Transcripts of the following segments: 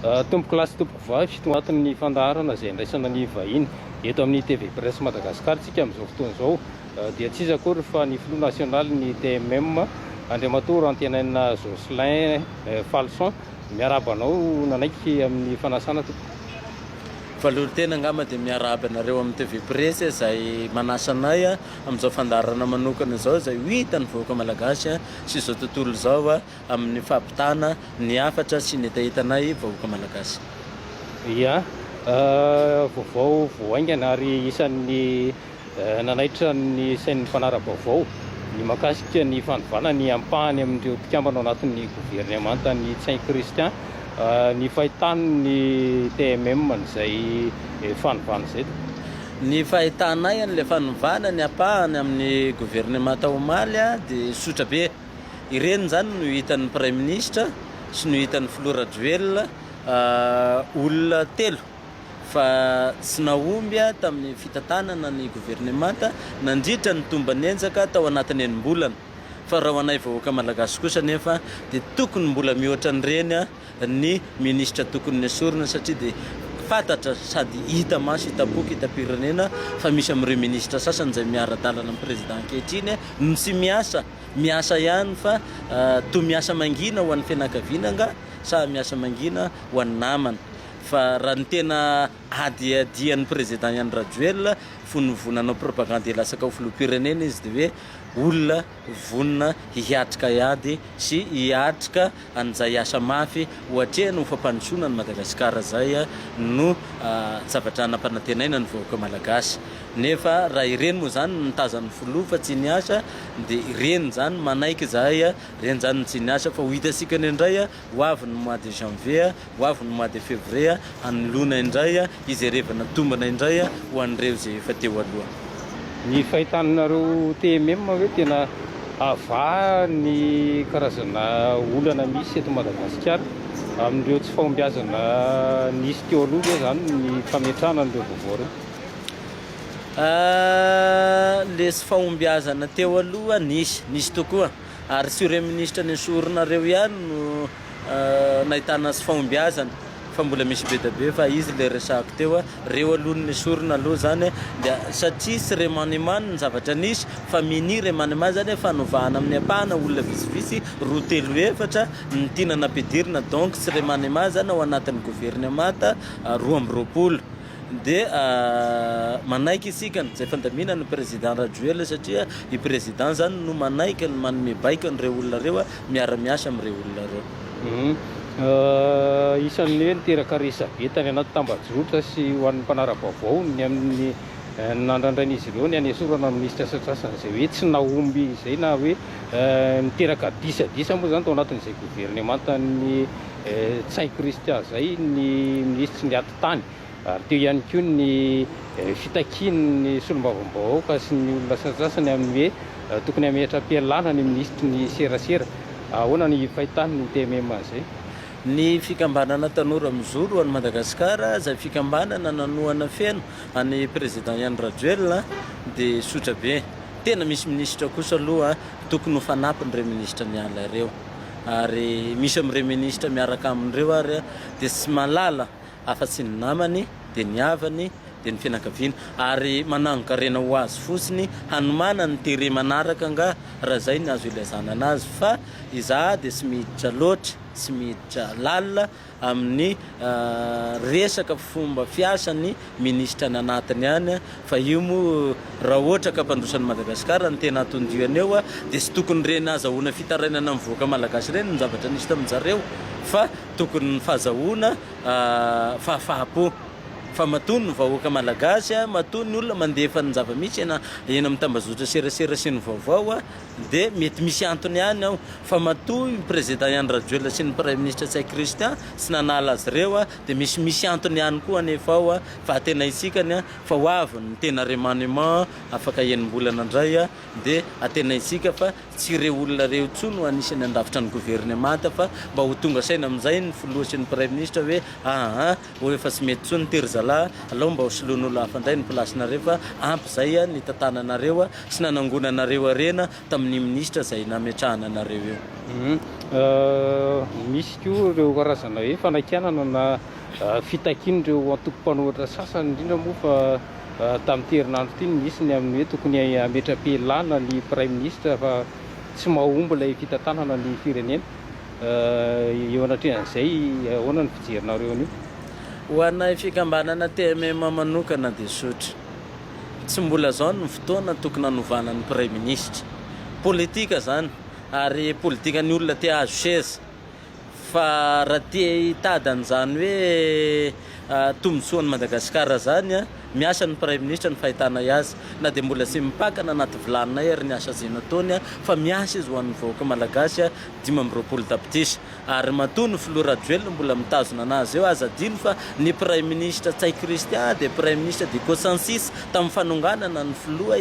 Tompoko lahy sy tompoko vavy, tonga ato ny fandaharana izay andraisana ny vahiny eto amin'ny TV Presse Madagascar tsika amin'izao fotoana izao dia tsy iza akory fa ny filoha nasionalin'ny TMM Andriamatoa Rantenaina Jocelyn Falson. Miarahaba anao nanaiky amin'ny fanasana tompoko. Valoro-tena angamba dia miarahaba anareo amin'ny TV Presse izay manasa anay amin'izao fandaharana manokana izao izay ho hitan'ny vahoaka malagasy sy izao tontolo izao amin'ny fampitana ny hafatra sy ny hetahetanay vahoaka malagasy. Ia, vaovao vao haingana ary isan'ny nanaitra ny sain'ny mpanara-baovao ny mahakasika ny fanovana ny ampahany amin'ireo mpikambana ao anatin'ny governemantan'i Ntsay Christian, ny fahitan'ny TMM an'izay fanovana izay. Ny fahitanay an'ilay fanovana ny ampahany amin'ny governemanta omaly dia tsotra be. Ireny izany no hitan'ny Praiminisitra sy no hitan'ny Filoha Rajoelina olona telo fa tsy nahomby tamin'ny fitantanana ny governemanta nandritra ny tomban'enjaka tao anatin'ny enim-bolana. Fa raha ho anay vahoaka Malagasy kosa anefa dia tokony mbola mihoatra an'ireny ny minisitra tokony nesorina satria dia fantatra sady hita maso hitam-poko hitam-pirenena fa misy amin'ireo minisitra sasany izay miara-dalana amin'ny président ankehitriny no tsy miasa, miasa ihany fa toa miasa mangina ho an'ny fianakaviana angaha sa miasa mangina ho an'ny namana fa raha ny tena hadihadian'ny président Andry Rajoelina fony vao nanao propagande hilatsaka ho filoham-pirenena izy dia hoe olona vonona hiatrika ady sy hiatrika an'izay asa mafy ho atrehina ho fampandrosoana an'i Madagasikara izay no zavatra nampanantenaina ny vahoaka malagasy. Nefa raha ireny moa izany no nitazan'ny filoha fa tsy niasa dia ireny izany manaiky izahay, ireny izany no tsy niasa fa ho hitantsika any indray ho avy ny mois de janvier, ho avy ny mois de février hanoloana indray, hijerevana tombana indray ho an'ireo izay efa teo aloha. Ny fahitanareo TMM hoe tena havaha ny karazana olana misy eto Madagasikara amin'ireo tsy fahombiazana nisy teo aloha ve izany ny fametrahana an'ireo vaovao ireo? Le tsy fahombiazana teo aloha nisy, nisy tokoa ary tsy ireo minisitra nesorinareo ihany no nahitana tsy fahombiazana fa mbola misy be dia be fa izy le resahako teo, reo aloha no nesorina aloha zany dia satria tsy remaniement ny zavatra nisy fa mini remaniement zany hoe fanovana amin'ny ampahana olona vitsivitsy roa telo efatra no tiana nampidirina donc tsy remaniement zany ao anatin'ny governemanta 22. Dia manaiky isika ny izay fandaminan'ny président Rajoelina satria i président zany no manaiky ny manome baiko an'ireo olona ireo miara miasa amin'ireo olona ireo. Isan'ny hoe niteraka resabe tany anaty tambajotra sy ho an'ny mpanara-baovao ny amin'ny nandrandrain'izy ireo ny hanesorana ny minisitra sasasany izay hoe tsy nahomby izay na hoe niteraka disadisa moa izany tao anatin'izay governemantan'ny Ntsay Christian izay ny minisitry ny atitany ary teo ihany koa ny fitakian'ny solombavambahoaka sy ny olona sasantsasany amin'ny hoe tokony hametra-pialana ny minisitry ny serasera. Ahoana ny fahitan'ny TMM an'izay? Ny fikambanana Tanora Mijoro ho an'i Madagasikara izay fikambanana nanohana feno an'i Président Andry Rajoelina dia tsotra be. Tena misy minisitra kosa aloha tokony ho fanampiny ireo minisitra niala ireo. Ary misy amin'ireo minisitra miaraka aminy ireo ary dia tsy mahalala afa-tsy ny namany dia ny havany dia ny fianakaviany ary manangon-karena ho azy fotsiny hanomanany ny terrain manaraka angaha raha izay ny azo ilazana anazy fa izaho dia tsy miditra loatra tsy miditra lalina amin'ny resaka fomba fiasan'ny minisitra any anatiny any fa io moa raha ohatra ka mpandroso an'i Madagasikara no tena anton-diany eo dia tsy tokony ireny azahoana fitarainana amin'ny vahoaka malagasy ireny ny zavatra nisy tamin-jareo fa tokony ny fahazahoana fahafaham-po fa matoa ny vahoaka malagasy matoa ny olona mandefa ny zava-misy eny amin'ny tambazotra serasera sy ny vaovao dia mety misy antony ihany ao fa matoa i Président Andry Rajoelina sy ny Praiminisitra Ntsay Christian tsy nanala azy ireo dia misy misy antony ihany koa anefa ao fa antenaintsika fa ho avy ny tena remaniement afaka enim-bolana indray dia antenaintsika fa tsy ireo olona ireo intsony no anisan'ny handrafitra ny governemanta fa mba ho tonga saina amin'izay ny filoha sy ny praiminisitra hoe aa oh efa tsy mety intsony ity ry zalahy alao mba ho soloin'olona hafa indray ny place-nareo fa ampy izay ny tantananareo sy nanangonanareo harena tamin'ny minisitra izay nametrahana anareo eo. Misy koa ireo karazana hoe fanakianana na fitakian'ireo antoko mpanohitra sasany, indrindra moa fa tamin'ity herinandro ity no nisy ny amin'ny hoe tokony hametra-pialana ny praiminisitra fa tsy mahomby ilay fitantanana ny firenena. Eo anatrehan'izay, ahoana ny fijerinareo an'io? Ho anay fikambanana TMM manokana dia tsotra. Tsy mbola izao no fotoana tokony hanovana ny praiminisitra. Politika izany ary politikan'ny olona te hahazo seza. Fa raha te hitady an'izany hoe tombotsoan'i Madagasikara izany, miasa ny praiminisitra ny fahitanay azy. Na dia mbola tsy mipakana anaty vilaninay ary ny asa izay nataony fa miasa izy ho an'ny vahoaka malagasy 25 tapitrisa. Ary matoa ny filoha Rajoelina mbola mitazona anazy eo, aza adino fa ny praiminisitra Ntsay Christian dia praiminisitra de consensus tamin'ny fanonganana ny filoha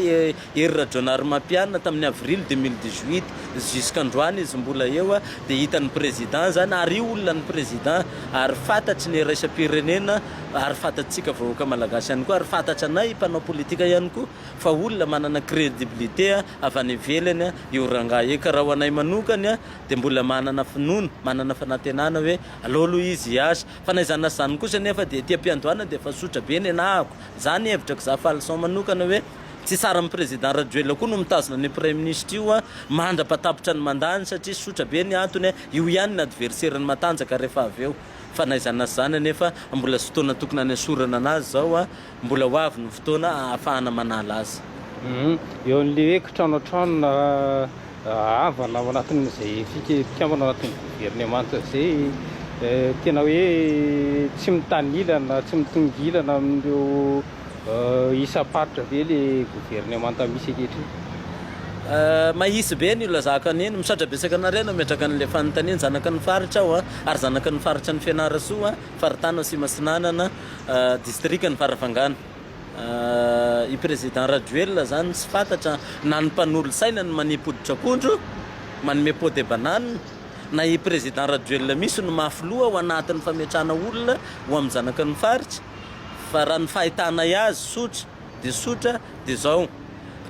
Hery Rajaonarimampianina tamin'ny avril 2018, jusqu'androany izy mbola eo dia hitan'ny président zany ary io olona ny président ary fantatry ny iraisam-pirenena ary fantatsika vahoaka malagasy ihany koa ary fantatra anay mpanao politika ihany koa fa olona manana crédibilité avy any ivelany io rangahy io ka raha ho anay manokany dia mbola manana finoana, manana fanantenana hoe aleo aloha izy hiasa. Fa na izany na izany kosa anefa dia ety am-piandohana dia efa sotra be ny anahako. Za ny hevitrako, za Falison manokana hoe tsy tsara amin'ny président Rajoelina koa no mitazona an'io praiminisitra io mandra-patapitra ny mandat-ny satria sotra be ny antony, io ihany ny adversaire-ny matanjaka rehefa avy eo. Fa na izany na izany anefa mbola tsy fotoana tokony hanesorana anazy izao, mbola ho avy ny fotoana ahafahana manala azy. Eo an'le hoe kitrano an-trano na havana ao anatin'izay mpikambana ao anatin'ny governemanta izay tena hoe tsy mitanila na tsy mitongilana amin'ireo isam-paritra ve le governemanta misy ankehitriny? Mahitsy be ny ilazako an'iny. Misaotra betsaka anareo nametraka an'ilay fanontaniana. Zanaky ny faritra aho ary zanaky ny faritra ny Fianarantsoa, faritany Atsimo Atsinanana, distrikan'i Farafangana. I Président Rajoelina zany tsy fantatra na ny mpanolotsaina no manipy hoditr'akondro, manome pot de banane, na i Président Rajoelina mihitsy no mafy loha ao anatin'ny fametrahana olona ho amin'ny zanaky ny faritra, fa raha ny fahitanay azy tsotra dia tsotra dia zao,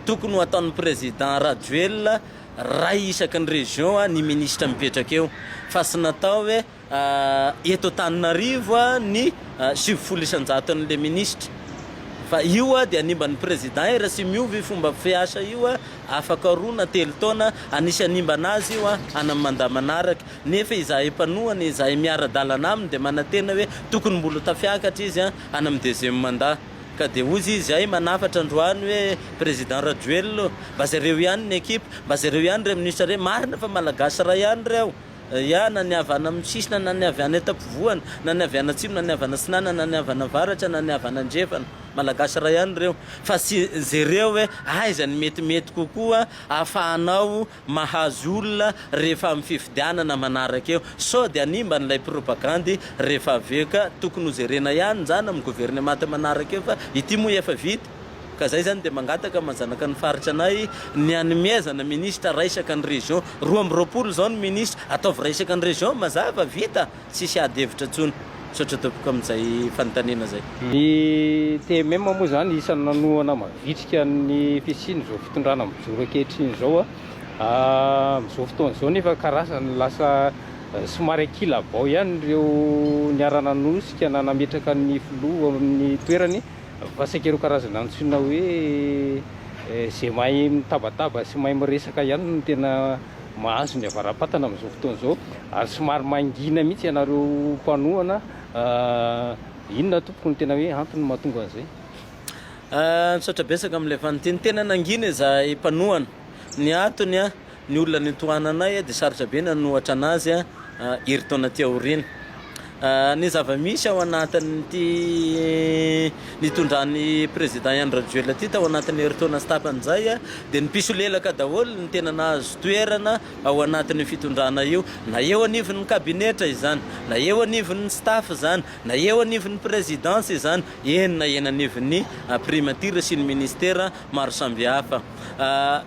tokony ho ataon'ny Président Rajoelina ray isaky ny région ny ministra mipetraka eo, fa tsy natao hoe eto Antananarivo ny 90 isan-jaton'le minisitra fa io dia hanimba ny président e raha tsy miova io fomba fiasa io afaka roa na telo taona anisy hanimba anazy io any amin'ny mandat manaraka nefa izahay mpanohana izahay miara-dalana aminy dia manantena hoe tokony mbola ho tafiakatra izy any amin'ny deuxième mandat ka dia hozy izy hay manafatra androany hoe président Rajoelina ô mba jereo ihany ny ekipa mba jereo ihany ireo minisitra ireo marina fa malagasy iray ihany ireo Ya, na ny avy any amin'ny sisina, na ny avy any an-tampovoany, na ny avy any atsimo, na ny avy any atsinanana, na ny avy any avaratra, na ny avy any andrefana. Malagasy iray ihany ireo. Fa tsy jereo hoe aiza ny metimety kokoa ahafahanao mahazo olona rehefa amin'ny fifidianana manaraka eo. Sao dia hanimba an'ilay propagandy rehefa avy eo. Ka tokony hojerena ihany izany amin'ny governemanta manaraka eo fa ity moa efa vita. Ka zay zany dia mangataka manjanaka ny faritra anay ny hanomezana ministra ray isaka ny région, 22 zao ny ministra, ataovy ray isaka ny région mazava, vita, tsisy ady hevitra tsony. Misaotra tompoko amin'izay fanontaniana zay. Ny TMM moa izany isan'ny nanohana mavitrika ny fisian'izao fitondrana mijoro ankehitriny izao. Amin'izao fotoana izao nefa karazany lasa somary ankilabao ihany ireo niara-nanosika na nametraka ny filoha amin'ny toerany. Fa saika ireo karazana antsoina hoe izay mahay mitabataba sy mahay miresaka ihany no tena mahazo ny avara-patana amin'izao fotoana izao ary somary mangina mihitsy ianareo mpanohana. Inona tompoko no tena hoe antony mahatonga an'izay? Misaotra betsaka amin'ilay fanontaniana. Tena nangina izahay mpanohana. Ny antony, ny olona nitohananay dia sarotra be ny hanohatra anazy herintaona aty aoriana. Ny zava-misy ao anatin'ity nitondran'ny président Andry Rajoelina ity tao anatin'ny herintaona sy tapany izay dia ny mpisolelaka daholo no tena nahazo toerana ao anatin'io fitondrana io, na eo anivon'ny kabinetra izany, na eo anivon'ny staff izany, na eo anivon'ny présidence izany, eny na eny anivon'ny primature sy ny ministera maro samihafa.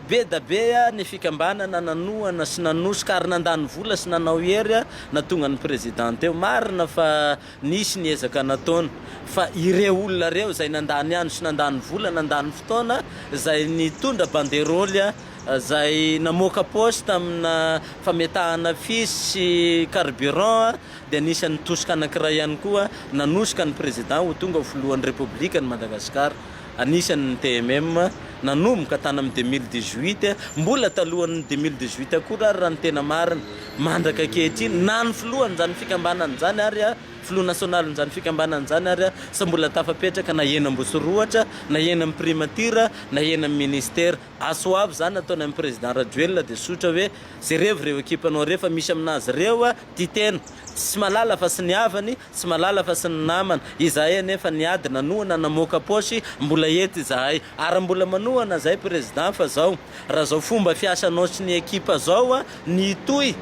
Be da be ny fikambanana nanohana sy nanosika ary nandany vola sy nanao hery nahatonga ny président teo. Marina fa nisy ny ezaka nataony fa ireo olona ireo izay nandany andro sy nandany vola, nandany fotoana, izay nitondra banderole. izay namoaka paosy tamina fametahana fiche sy carburant dia anisan'ny tosika anankiray ihany koa nanosika ny Président ho tonga ho filohan'ny Repoblikan'i Madagasikara. Anisan'ny ny TMM nanomboka tany amin'ny 2018, mbola talohan'ny 2018 akory ary raha ny tena marina, mandraka ankehitriny, na ny filohan'izany fikambanana izany ary filoha nasionalin'izany fikambanana izany ary tsy mbola tafapetraka na eny Ambosorohatra, na eny amin'ny Primature, na eny amin'ny Ministera. Aso avo izany nataony amin'ny Président Rajoelina dia sotra hoe jerevo ireo ekipanao ireo fa misy aminazy ireo tia tena, tsy mahalala fa sy ny havany, tsy mahalala fa sy ny namana. Izahay anefa niady nanohana namoaka paosy, mbola eto izahay ary mbola manohana izay Président fa zao raha zao fomba fiasanao sy ny ekipa zao ny hitohy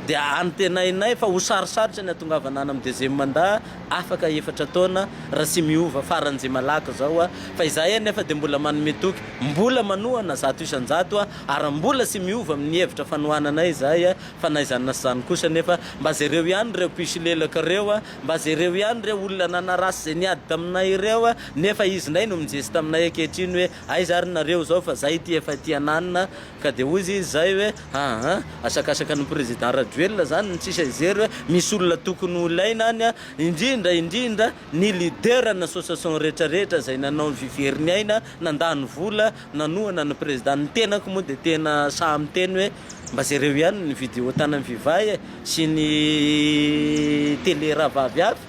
dia antenainay fa ho sarosarotra ny hatongavana any amin'ny deuxième mandat afaka efatra taona raha tsy miova faran'izay malaky zao fa izahay anefa dia mbola manome toky mbola manohana 100% ary mbola tsy miova amin'ny hevitra fanohananay izahay fa na izany na tsy izany kosa anefa mba jereo ihany ireo mpisolelaka ireo mba jereo ihany ireo olona nanarasy izay niady taminay ireo nefa izy indray no mijesta aminay ankehitriny hoe aiza ary nareo zao fa zay ity efa ity ananina Ka dia hoy izy izay hoe, aa, asakasaka ny Président Rajoelina zany ny tsisy hijery hoe misy olona tokony ho ilaina any, indrindra indrindra ny leader ny association rehetra rehetra izay nanao ny vivery aina, nandany vola nanohana ny Président. Ny tenako moa dia tena sahy miteny hoe mba jereo ihany ny vidéo tany amin'ny Viva e, sy ny télé rahavavy hafa,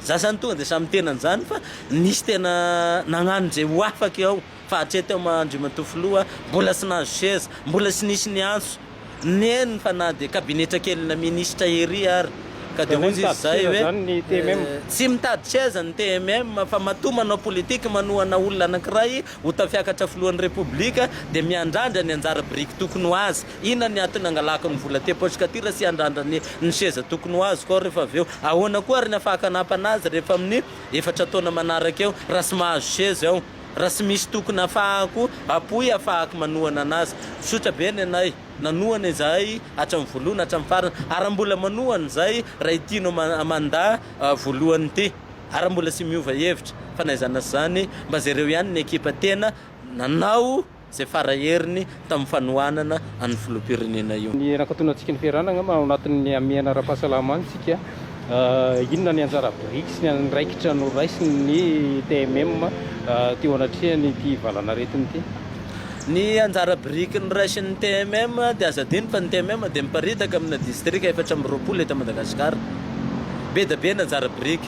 za zany tonga dia sahy miteny an'izany fa nisy tena nagnano izay ho afaka eo. Fa hatreto eo Andriamatoa Filoha mbola tsy nahazo seza, mbola tsy nisy niantso, neny fa na dia kabinetra kelina minisitra ery ary ka dia hoy izy izay hoe tsy mitady seza ny TMM fa matoa manao politique manohana olona anankiray ho tafiakatra filohan'ny Repoblika dia miandrandra ny anjara biriky tokony ho azy. Inona ny antony angalako ny vola aty am-paosiko aty raha tsy hiandrandra ny seza tokony ho azoko aho rehefa avy eo? Ahoana koa ary ny afahako hanampana azy rehefa amin'ny efatra taona manaraka eo raha tsy mahazo seza aho? Raha tsy misy tokony afahako apoy afahako manohana anazy. Misotra be ny anay. Nanohana izahay hatramin'ny voalohany hatramin'ny farany ary mbola manohana izay raha ity no mandat voalohany ity ary mbola tsy miova hevitra fa na izany na tsy izany mba jereo ihany ny ekipa tena nanao izay fara heriny tamin'ny fanohanana an'ny filoham-pirenena io. Ny nankatonantsika ny fiarahana angamba ao anatin'ny hamehana ara-pahasalamana isika. Inona ny anjara biriky sy ny andraikitra noraisin'ny TMM teo anatrehan'ity valanaretina ity? Ny anjara biriky noraisin'ny TMM dia aza adino fa ny TMM dia miparitaka amina distrika 24 eto Madagasikara. Be dia be ny anjara biriky.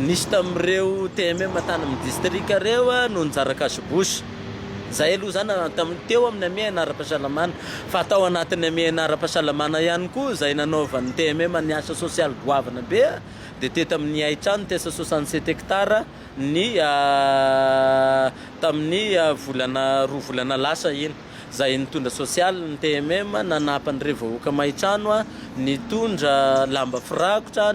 Nisy tamin'ireo TMM tany amin'ny distrika ireo no nizara cache-bouche. Izay aloha izany teo amin'ny hamehana ara-pahasalamana. Fa tao anatin'ny hamehana ara-pahasalamana ihany koa izay nanaovan'ny TMM ny asa sosialy goavana be dia teto amin'ny haitrano tesa 67 hectares ny tamin'ny volana roa volana lasa iny. Izay nitondra sosialy ny TMM nanampy an'ireo vahoaka maitrano, nitondra lamba firakotra,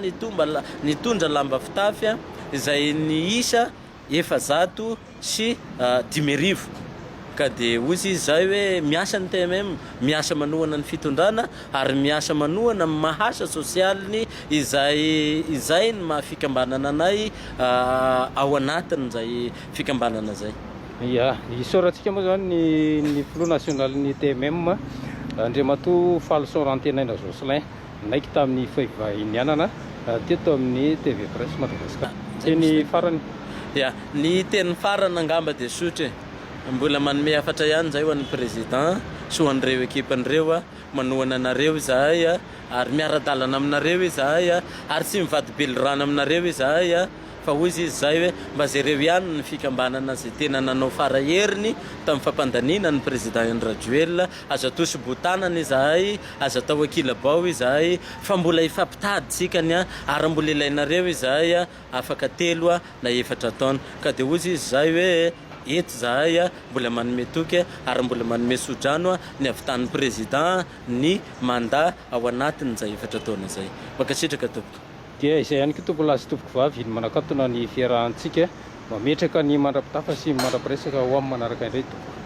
nitondra lamba fitafy izay niisa 5400. Ka dia hoy izy izay hoe miasa ny TMM, miasa manohana ny fitondrana ary miasa manohana ny maha asa sosialiny izay izay ny maha fikambanana anay ao anatin'izay fikambanana izay. Ya, isaorantsika moa izany ny ny filoha nasionalin'ny TMM, Andriamatoa Falison Rantenaina Jocelyn. Naiky tamin'ny fivahinianana teto amin'ny TV Presse Madagascar. Teny farany. Ya, ny teny farany angamba dia sotra e. Mbola manome hafatra ihany izahay ho an'ny Président sy ho an'ireo ekipany ireo a, manohana anareo izahay a, ary miara-dalana aminareo izahay a, ary tsy mivadi-belirano aminareo izahay a. Fa hoy izy izay hoe mba jereo ihany ny fikambanana izay tena nanao fara heriny tamin'ny fampandaniana ny Président Andry Rajoelina, aza tosi-botanana izahay, aza atao ankilabao izahay fa mbola hifampitady tsika ny ary mbola ilainareo izahay afaka telo na efatra taona. Ka dia hoy izy izay hoe eto izahay mbola manome toky ary mbola manome tso-drano ny avy tamin'ny Président ny mandat ao anatin'izay efatra taona izay. Mankasitraka tompoko. Dia izay ihany koa tompolahy sy tompokovavy no manakatona ny fiarahantsika. Mametraka ny mandra-pitafa sy mandra-piresaka ho amin'ny manaraka indray tompoko.